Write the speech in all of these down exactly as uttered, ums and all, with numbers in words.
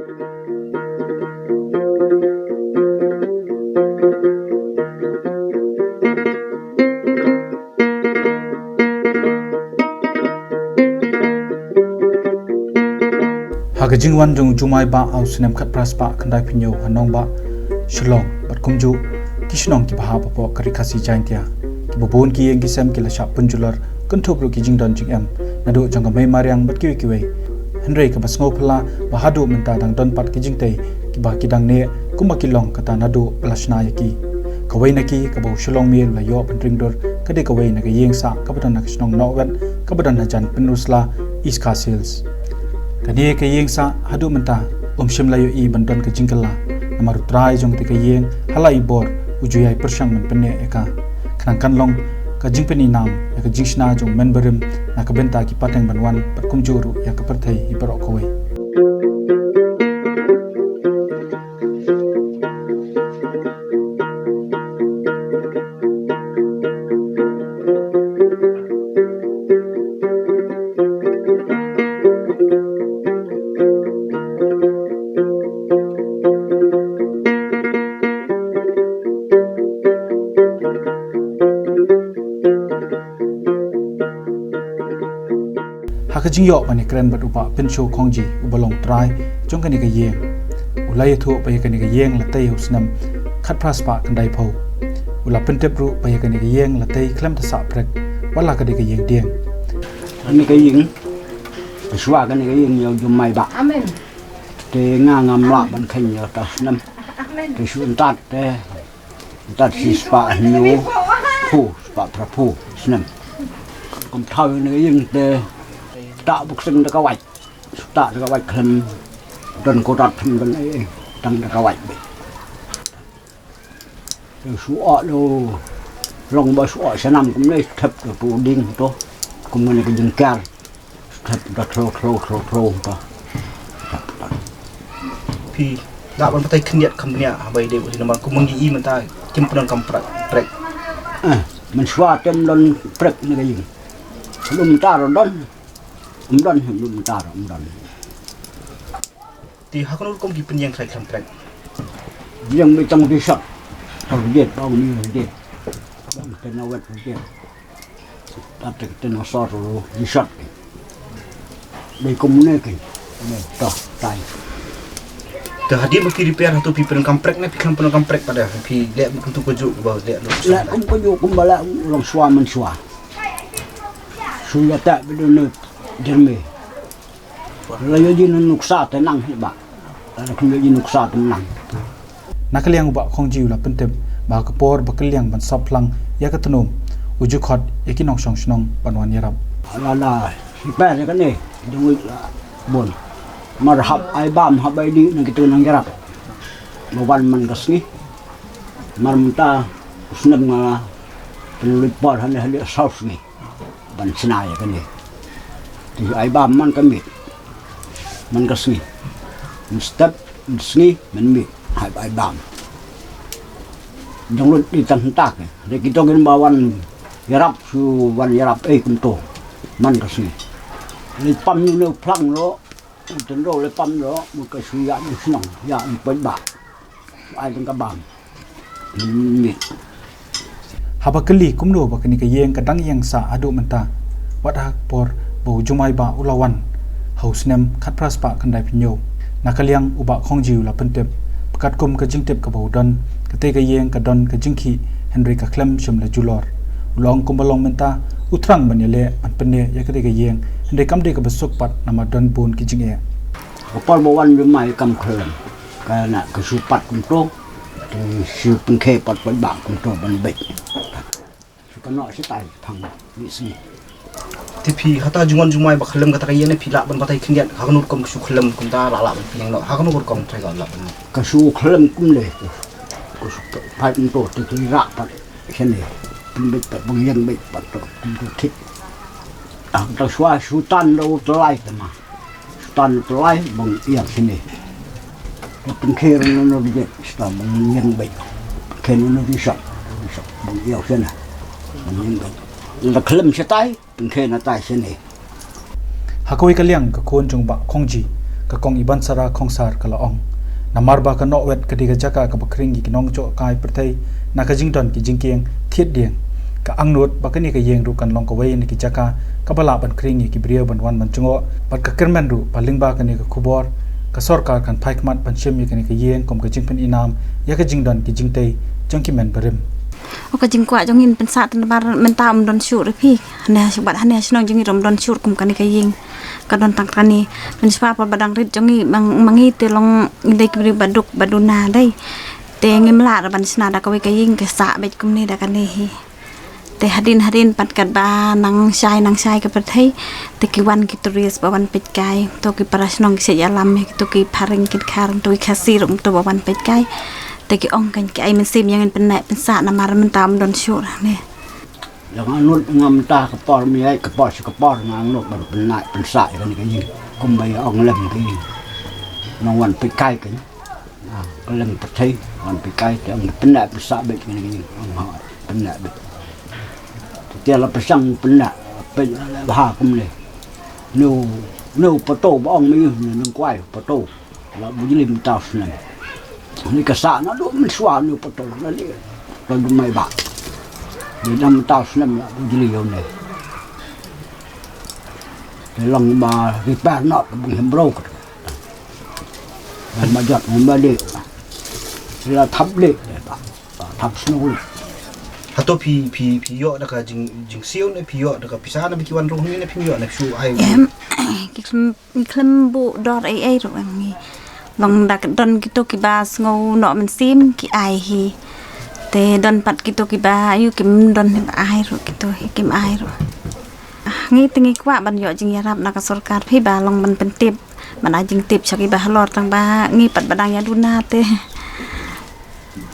Ha ka jingwan jong u Jumai Bah ha u snem khatphra spah khyndai phew hynñiew ha Nongbah, Shillong bad kumjuh ki shnong kiba hap hapoh ka Ri Khasi Jaintia, kiba bun ki ïing ki sem ki la shah pynjulor, kynthup ruh ki jingdon jingem naduh jong ka mei mariang bad kiwei kiwei. Hynrei kaba sngewphylla ba haduh mynta dang don pat ki jingtei kiba ki dang neh kumba ki long kata naduh ba la shna ïa ki. Kawei na ki kaba u Shillong Mail u la ïoh ban ring dur ka dei kawei na ka ïing sah kaba don ha ka shnong Nohwet kaba don hajan Pynursla, East Khasi Hills. Kane ka ïing sah haduh mynta um shym la ïohi ban don ka jingkylla, namar u trai jong kata ka ïing ha la i bor u ju ïai pyrshang ban pynneh ïa ka. Khnang kan long ka jingpyni nam ïa ka jingshna jong u mynbarim na ka bynta ki pateng ban wan bad kumjuh ruh ïa ka pyrthei hi baroh kawei. Ha ka jingïoh ban ïakren bad u Bah Pynshow Khongji uba long trai jong kane ka ïing, u la ïathuh ba ïa kane ka ïing la tei ha u snem khatphra spah khyndai phew. U la pyntip ruh ba ïa kane ka ïing la tei khlem da sah prek, wat la ka dei ka ïing dieng. Kane ka ïing, shuwa kane ka ïing ïa u Jumai Bah. Amen. Te nga ngam lah ban kheiñ ïa uta u snem. Amen. Te shu ntad te ntad shi spah hynñiew phew, spah phra phew snem. Kum thaw ïa kane ka ïing te tah buh seng da ka wait. Shu tah da ka wait khlem don kurat, khlem don ei ei, tang da ka wait beit. Te shu oh da u, long ba shu oh sha nam kumne, thep da u ding to. Kum kane ka jingker. Thep da thlo thlo thlo thlo to. Phi lah ban batai khyndiat kham bniah ha ba ïadei bad namar kum ngi i mynta kim pyndonkam prek, prek. Eh, mynshuwa te ym don prek na ka ïing. Lum tar don. Ym don, lum tar ym don. Te ha kano rukom ki pynïeng trai khlem prek? Ïeng beit tang ri sot. Tang ri jet, bang mi ri jet. Bang te na wet ri jet. Tat te te na sor ri sot. Dei kumne ki. Ne, to, tai. Te hadien ba phi repair hato phi pyndonkam prek ne phi khlem pyndonkam prek pat de? Phi leh kumtu kajuh ba leh. Leh kum kajuh kumba leh u longshuwa mynshuwa. Shu ïa tah beit u ne jermi. La ïoh jin nuksa te nang hi ba. La kum ïoh jin nuksa te nang. Na ka liang u Bah Khongji u la pyntip ba ha ka por ba kylliang ban sop phlang ïa ka tnum, u ju khot ïa ki nongshong shnong ban wan ïarap. La la, siper ïa kane, jong u la bun. Mar hap ai bam, hap ai dih na kitu nang ïarap. Ba wan man ka sngi. Mar mynta u snem nga la pynlut por hane hane saw sngi ban shna ïa kane. Te ai bam man ka miet, man ka sngi. Mynstep, mynsngi, mynmiet, ai, ai bam. Jong lut di tang tak. Te kito kin ba wan ïarap, shu wan ïarap ei kumto. Man ka sngi. Leit pam ïa une u phlang lo, u tynro leit pam lo, mut ka shu ïa u shnong, ïa u paidbah. Ai tang ka bam. Haba kylli kumno ba kane ka ïing ka dang ïeng sah haduh mynta, wat ha ka por ba u Jumai Bah u la wan ha u snem khatphra spah khyndai phew hynñiew. Na ka liang u Bah Khongji u la pyntip ba katkum ka jingtip kaba u don, kata ka ïing ka don ka jingkhih, hynrei ka khlem shym la julor. U la ong kumba long mynta u thrang ban ïaleh ban pynneh ïa kata ka ïing, hynrei kam dei kaba suk pat namar don bun ki jingeh. Ka por ba wan Jumai kam khyllem. Ka na ka shu pat kumto. Te shu pynkhie pat pat ba kumto ban beit. Shu ka noh shi tai phang ni sngi. Te phi hata jingwan Jumai ba khyllem kata ka ïing ne phi lah ban batai khyndiat ha kano rukom ka shu khyllem kumta la lah ban pynïeng noh ha kano rukom trai ka lah ban. Ka shu khyllem kumne. Ka shu pat kumto te ki rah pat shane. Pynbeit pat bang ïeng beit pat to kumto thik. Ah, ta shuwa shu tan da u tlai te ma. Shu tan u tlai bang ïeng shane. Te pynkhie ruh na u ri jet, shu tan bang ïeng beit. Pynkhie na u ri sot, ri sot bang ïeng shane. Bang ïeng beit. Lada khlem shatai, pynkhie na tai shane. Ha kawei ka liang ka khun jong Bah Khongji, ka Kong Ibansara Khongsar ka la ong. Namar ba ka Nohwet ka dei ka jaka kaba khring ïa ki nongjoh kai pyrthei na ka jingdon ki jingkieng thied dieng, ka angnud ba kane ka ïing ruh kan long kawei na ki jaka kaba lah ban khring ïa ki briew ban wan ban jngoh, bad ka kyrmen ruh ba lyngba kane ka khubor ka sorkar kan phai khmat ban shim ïa kane ka ïing kum ka jingpynim ïa ka jingdon ki jingtei jong ki men barim. O ka jingkwah jong ngi pynsah tang namar mynta ym don shuh re phi. Hane ha shnong jong ngi ruh ym don shuh kum kane ka ïing. Ka don tang kane. Mynshuwa pat ba dang rit jong ngi ma ngi te long ngi dei ki briew ba duk ba duna dei. Te ngim lah re ban shna da kawei ka ïing ka sah beit kumne da kane hi. Te hadien hadien pat katba nang shai nang shai ka pyrthei. Te ki wan ki tourist ba wan peit kai. To ki para shnong ki shait ïalam ïa kito ki phareng ki dkhar to ki Khasi ruh to ba wan peit kai. Te ki ong kan ki ai mynsiem ïa ngin pynneh pynsah namar mynta ym don shuh re ne. Ïa nga nud nga mynta ka por mi ai ka por sha ka por nga nud ban pynneh pynsah ïa kane ka ïing. Kumba ïa ong lem ka ïing. Nang wan peit kai ka ïing. Ah, ka leng pyrthei wan peit kai te ong pynneh pynsah beit kane ka ïing. Ong ha pynneh beit. Te la pyrshang pynneh peit la bha kumne. Nu nu pato ba ong mi nu nang kwai pato. La bujli mynta u snem. Ni ka sah naduh mynshuwa ni u pato na ni. Ka jumai ba. Ni dang mynta u snem la bujli ïa une. Te long ba repair noh ka bang hembrau ka. Ba majot ba dei. La thap dei ba. Ba thap snow. Hato phi phi phi ïoh da ka jing jingsiew ne phi ïoh da ka pisa ne phi wan rung ne phi ïoh ne phi shu ai. Em, ki khlem Ngi khlem buh dor ei ei ruh em ngi. Long da ka don kito kiba sngew noh mynsiem ki ai hi. Te don pat kito kiba ayu kim don hi ba ai ruh kito hi kim ai ruh. Ah, ngi te ngi kwah ban ïoh jingïarap na ka sorkar phi ba long ban pyntip. Ban ai jingtip sha kiba halor tang ba ngi pat ba dang ïa duna te.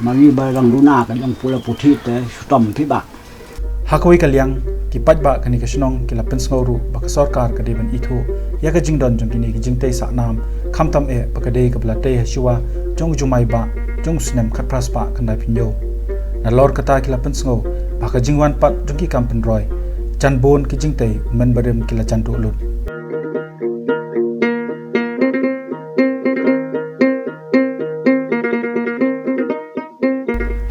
Ma ngi ba dang duna ka jong pula puthi te shu tom phi ba. Ha kawei ka liang, ki paidbah kane ka shnong ki la pynsngew ruh ba ka sorkar ka dei ban ithuh ïa ka jingdon jong kine ki jingtei sah nam, khamtam eh ba ka dei kaba la tei ha shuwa jong u jumai ba jong u snem khatphra spah khyndai phew hynñiew. Nalor kata ki la pynsngew ba ka jingwan pat jong ki kam pynroi, jan bun ki jingtei u men barim ki la jan duh lut.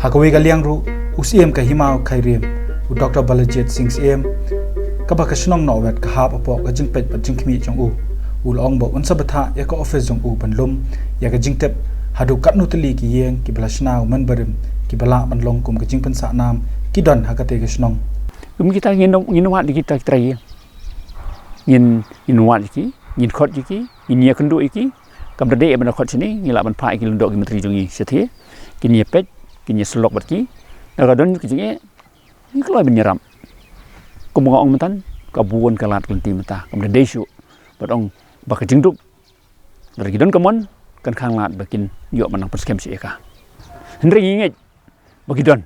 Ha kawei ka liang ruh, u Siem ka Hima u Khyrim, u Doktor Balajied Singh Syiem, kaba ka shnong Nohwet ka hap hapoh ka jingpeit bad jingkhmih jong u. U la ong ba un sa bthah ïa ka office jong u ban lum ïa ka jingtip haduh katno tylli ki ïing kiba la shna u men barim kiba lah ban long kum ka jingpynsah nam ki don ha katei ka shnong. Kum kita ngin ngin wad kita kita ïing. Ngin ngin wad ïa ki, ngin khot ïa ki, ngin ïa kynduh ïa ki. Kam da dei ban khot shane, ngi lah ban phah ïa ki lyngdoh ki myntri jong ngi shathie. Kin ïa peit, kin ïa syllok bad ki. Da ka don ki jingeh, ngi kloi ban ïarap. Kum nga ong mynta, ka bun ka lad ka lynti mynta. Kam da dei shuh. Bad ong ba ka jingduk. Lada ki don ka mon, kan khang lad ba kin ïoh ban nang pynskhem sha ïa ka. Hynrei ngi ngeit ba ki don.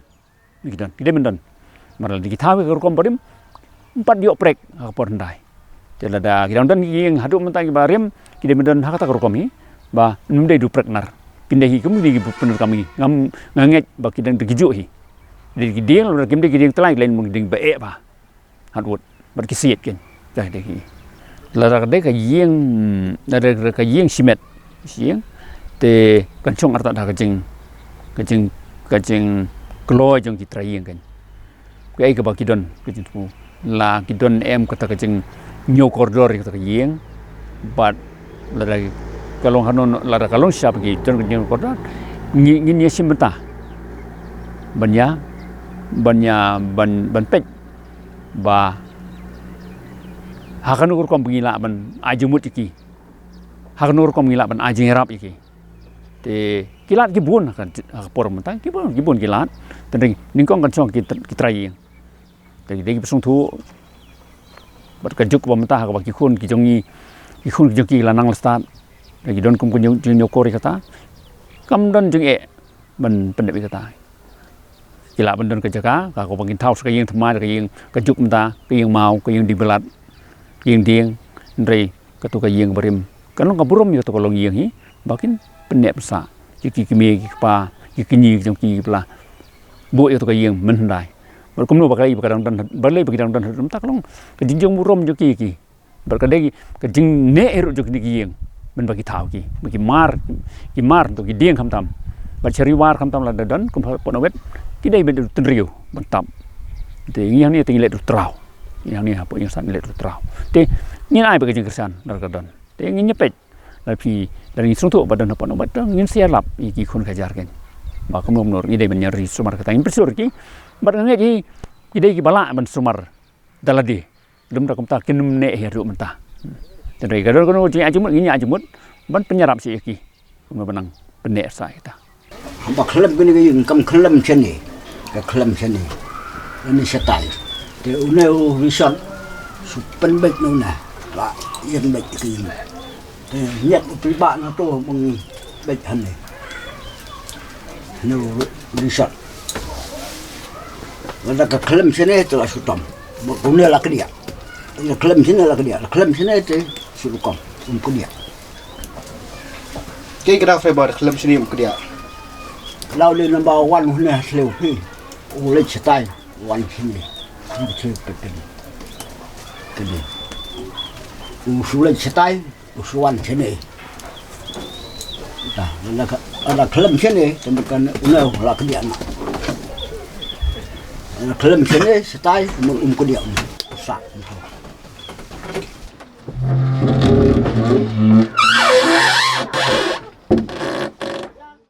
Ki don, ki dei ban don. Namar lada ki thaw ïa ka rukom barim, ym pat ïoh prek ha ka por hyndai. Te lada ki dang don ki ïing haduh mynta kiba rim, ki dei ban don ha kata ka rukom hi ba ym dei du prek nar. Kin dei hi kum dei ki pyndonkam hi. Ngam, nga ngeit ba ki dang dei ki juh hi. Dei ki dieng, lada kim dei ki dieng tlai, ki dei ki dieng ba eh ba. Hatwut bad ki siat kin. Dah dei ki. Lada ka dei ka ïing, lada ka ïing simet. Ïing. Te kan shong artat ha ka jing, ka jing, ka jingkloi jong ki trai ïing kan. Kaei kaba ki don, ka jingthmu. La ki don em kata ka jingñiew kordor kata ka ïing. Bad lada ka long hanon, lada ka long sha ba ki don ka jingñiew kordor. Ngi, ngin ïa shim bynta. Ban ïa, ban ïa, ban, ban peit. Ba ha kano ka rukom ba ngi lah ban ai jingmut ïa ki. Ha kano ka rukom ngi lah ban ai jingïarap ïa ki. Te ki lad ki bun ha ka, ha ka por mynta ki bun, ki bun ki lad. Te nyngkong kan shong ki, ki trai ïing. Te ki dei ki ba sngewthuh bad ka juk ba mynta ha kaba ki khun ki jong ngi, ki khun ki jong ki la nang la stad. Te ki don kum ka jingñiewkor ïa kata. Kam don jingeh ban pyndep ïa kata. Ki lah ban don ka jaka, ka kaba kin thaw sa ka ïing thymmai, ka ïing ka juk mynta, ka ïing maw, ka ïing dieng byllad, ka ïing dieng, hynrei kato ka ïing barim. Kan long ka burom ïa kato ka longïing hi ba kin pynneh pynsah ïa ki kmie ki kpa, ki kñi jong ki ba la buh ïa kato ka ïing mynhyndai. Bad kumno ba ka lei ba ka dang don, ba lei ba ka dang don mynta ka long ka jingjong burom jong ki ïa ki. Bad ka dei ka jingneh ruh jong kine ki ïing. ban ba ki thaw ki, ba ki mar, ki mar to ki dieng khamtam. Bad sha Ri War khamtam lada don kum ha Port Nowet, ki dei ban tynriew ban tap. Te ngi hangne te ngi leit ruh traw. Ngi hangne ha Port Nongsan ngi leit ruh traw. Te ngin ai ba ka jingkyrshan lada ka don. Te ngin ïa peit. Lada phi, lada ngi sngewthuh ba don ha Port Nowet, ngin sa ïalap ïa ki khun ka jar kein. Ba kumno kumno ngi dei ban ïa ri sumar kata, ngin pynshlur ki. Bad nga ngeit hi ki dei kiba lah ban sumar da lade. Lym da kumta kin ym neh hi ruh mynta. Tynrai ka don kano jingïa jingmut, ngin ïa jingmut ban pynïarap sha ïa ki. Kumno ban nang pynneh sa ïa kita. Haba khlem kane ka ïing, kam khlem shane. Ka khlem shane. Lane shatai. Te une u Rishot shu pynbeit na une. La ïeng beit ka ïing. Te ñiat u pynbah na to bang beit hangne. Hane u Rishot. Lada ka khlem shane te la shu tam. Ba une la kdiah. Lada khlem shane la kdiah. La khlem shane te shu rukom. Um kdiah. Ki kda fai ba khlem shane um kdiah. Law le namba wan hune ha tlew phi. U leit shatai. Wan shane. Um kdiah peten. Kene. U shu leit shatai. U shu wan shane. Ta, lada ka, lada khlem shane, te mynta une la kdiah ma. Lada khlem shane, shatai, um, um kdiah ma. Sa, um.